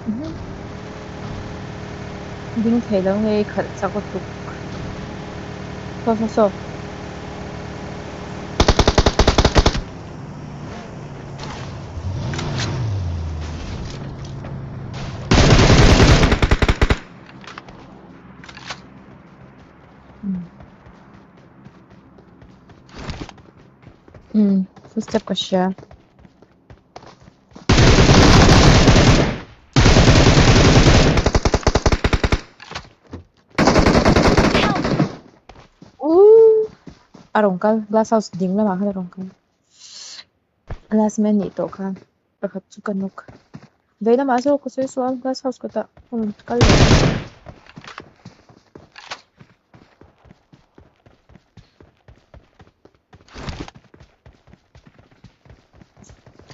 Ding thei lo nge i khalh chak lutuk. Saw saw saw. Footstep ka hria. Ooh! A rawn kal glass house ding lamah khan a rawn kal. Last man nih tawh kha pakhat chu ka nawk. Vei lamah zawk ka sawi sual glass house kawtah a rawn kal leh.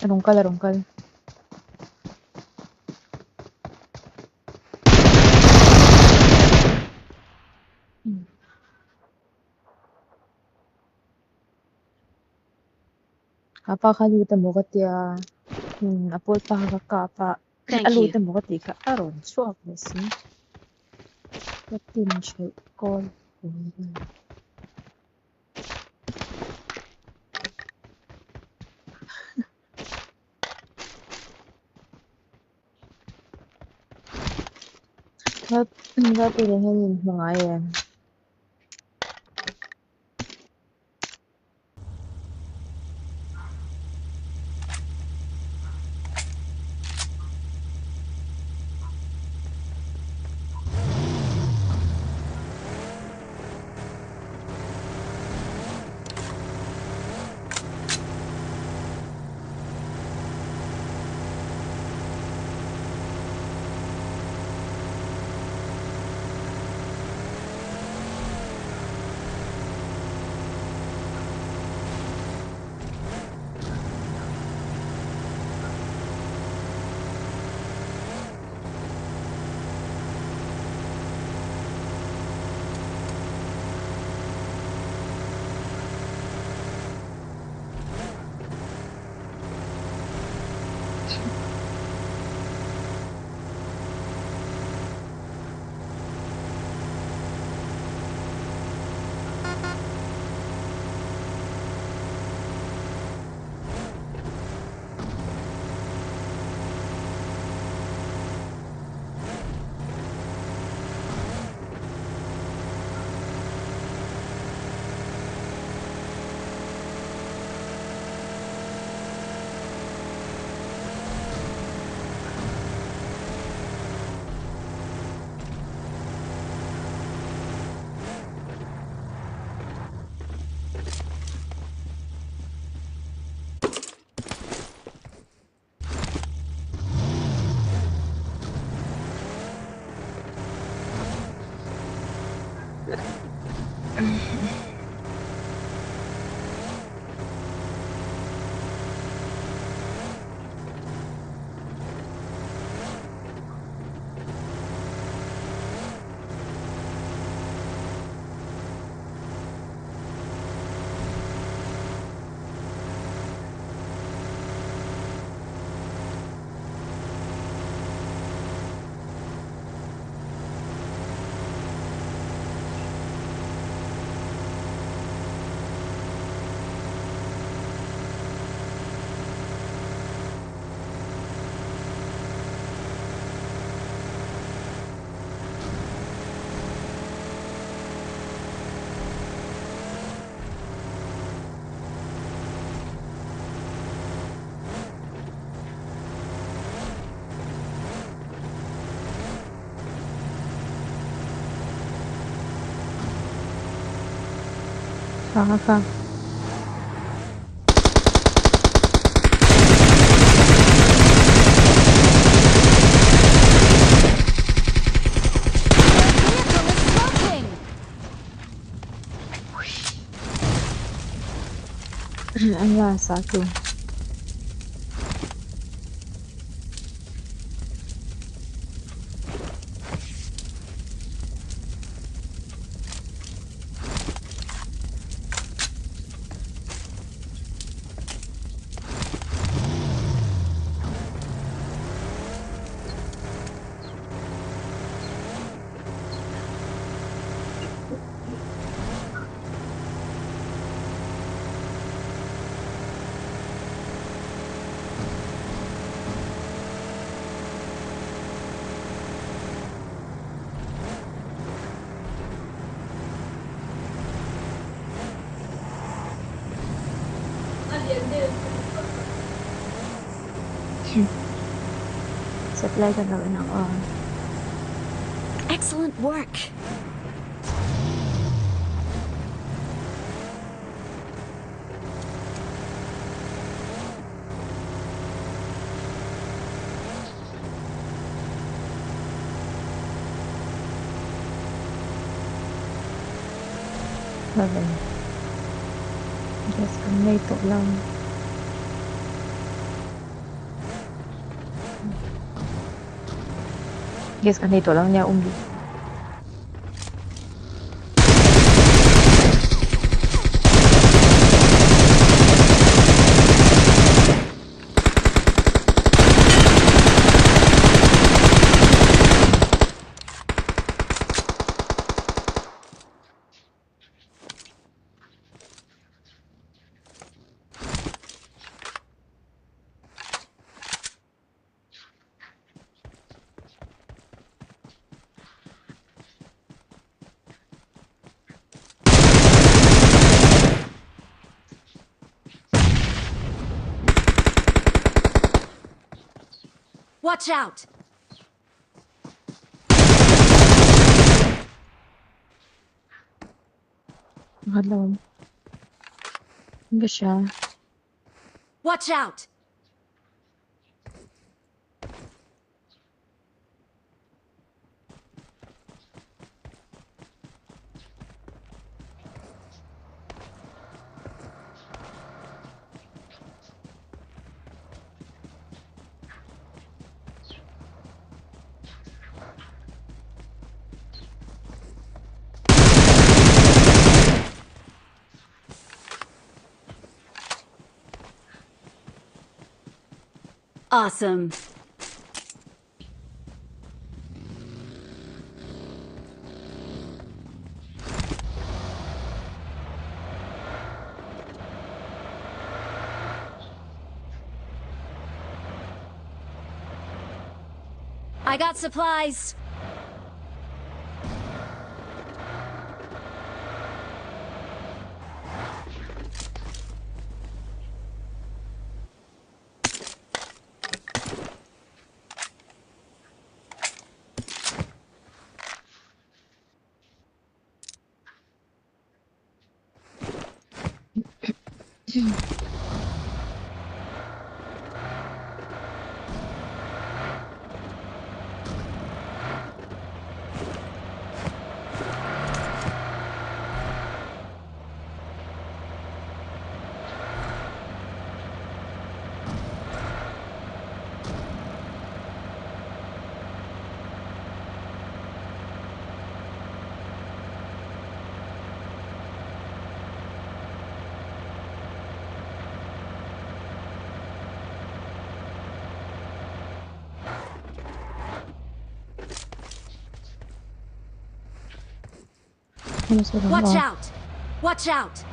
A rawn kal a rawn kal. A pa kha lut emaw ka tia a pawl pa kha ka kap a a lut emaw ka tih kha a rawn chhuak leh si ka tin hrelh kawl. Ralpui nen hian in hmu ngai em? Kha kha. Vehicle is smoking! An last ah tu. Supply kan lo en ang aw. Excellent work. Lovely. Gas kan nei tawh lo. Gas kan nei tawh lo nia um duh. Watch out! Pakhat lo awm. Ka hria. Watch out! Awesome. I got supplies. Watch out! Watch out!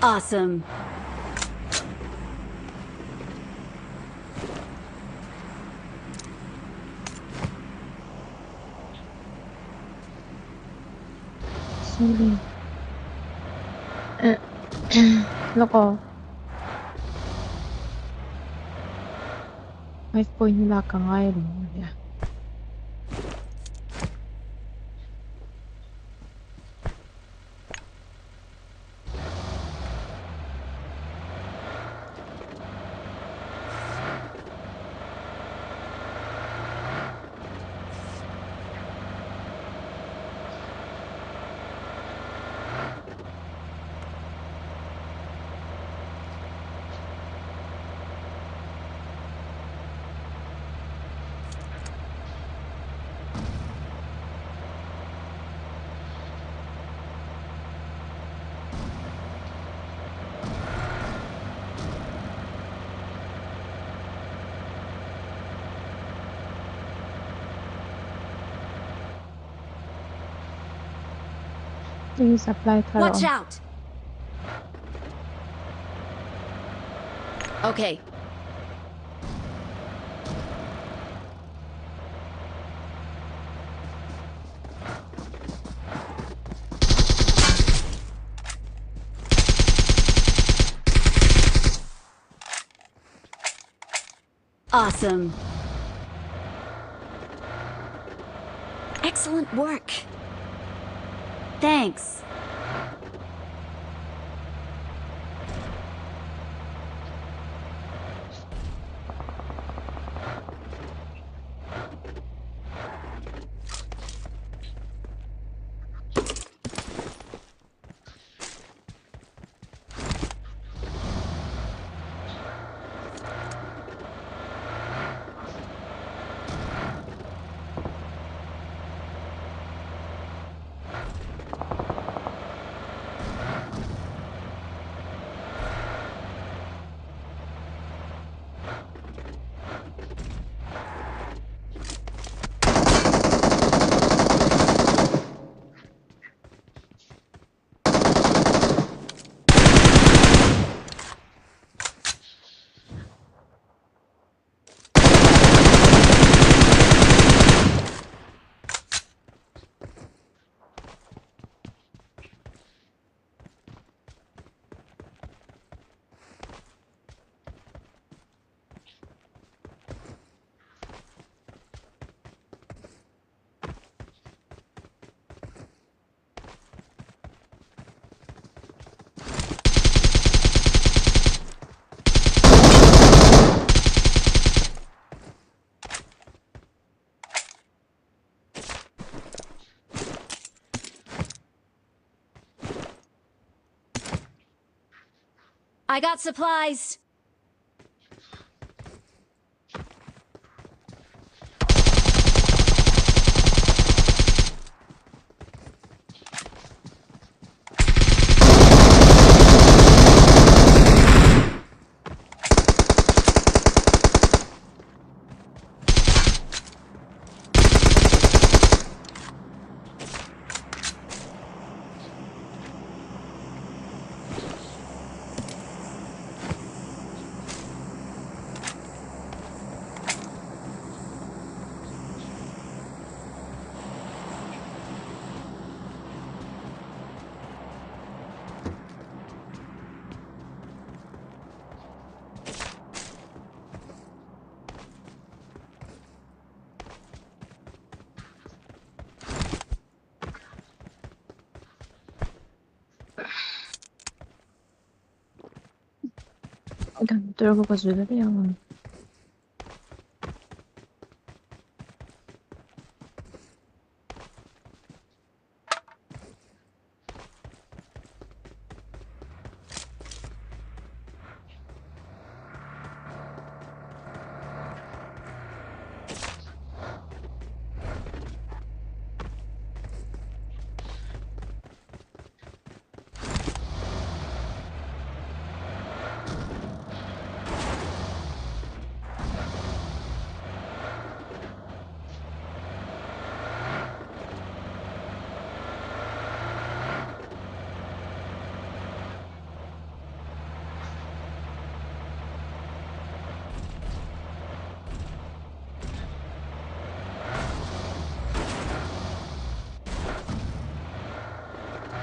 Awesome. Sorry. Lawk aw. 5 point lak ka ngai alawm ania. Hei supply thar a Watch awm. out! Okay. Awesome. Excellent work. Thanks. I got supplies. Kan tur ka zui la daih ang.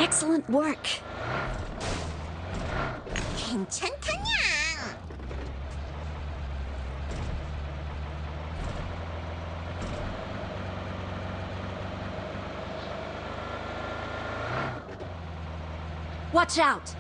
Excellent work. 괜찮다냥. Watch out!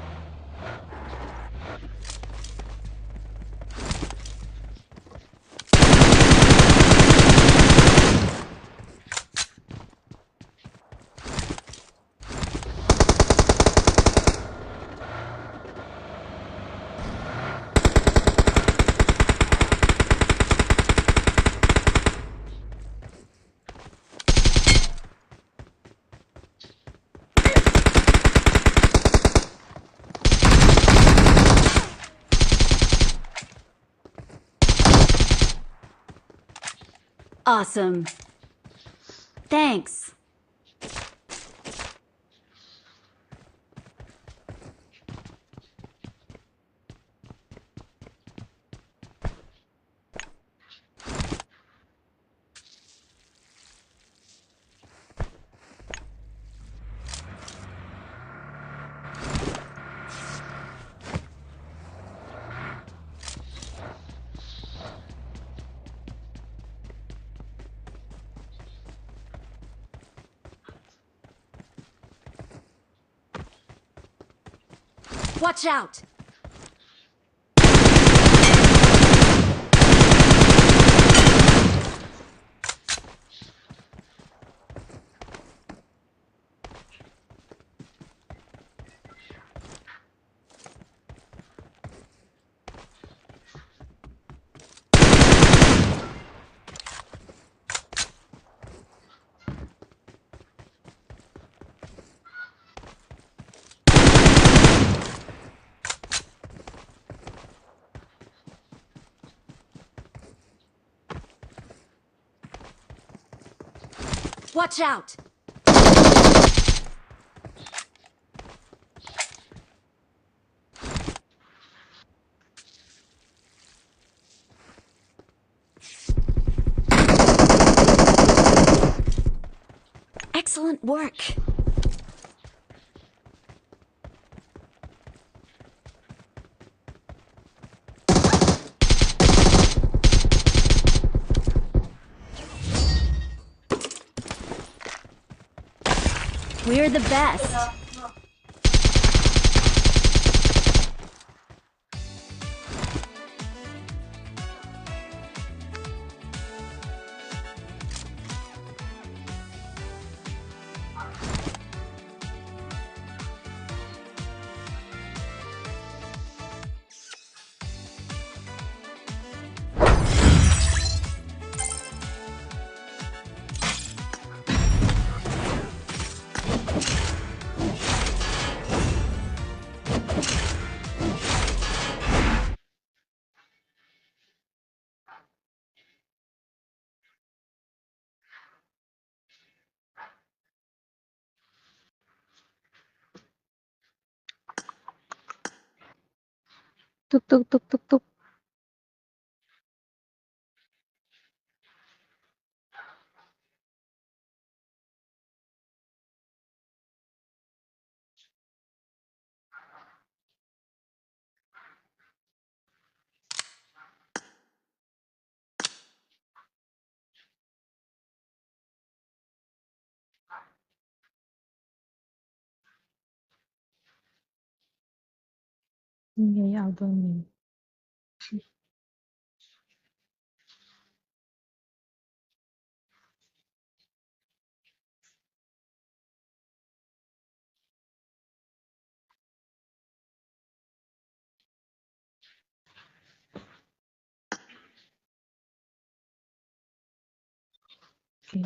Awesome. Thanks. Watch out! Watch out! Excellent work. We're the best. Tuk tuk tuk tuk tuk. Ngei au dawn ni. Okay.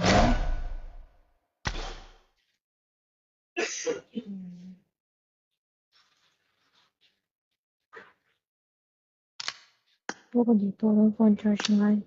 Pawh ka duh tawh lo phone charge ngai.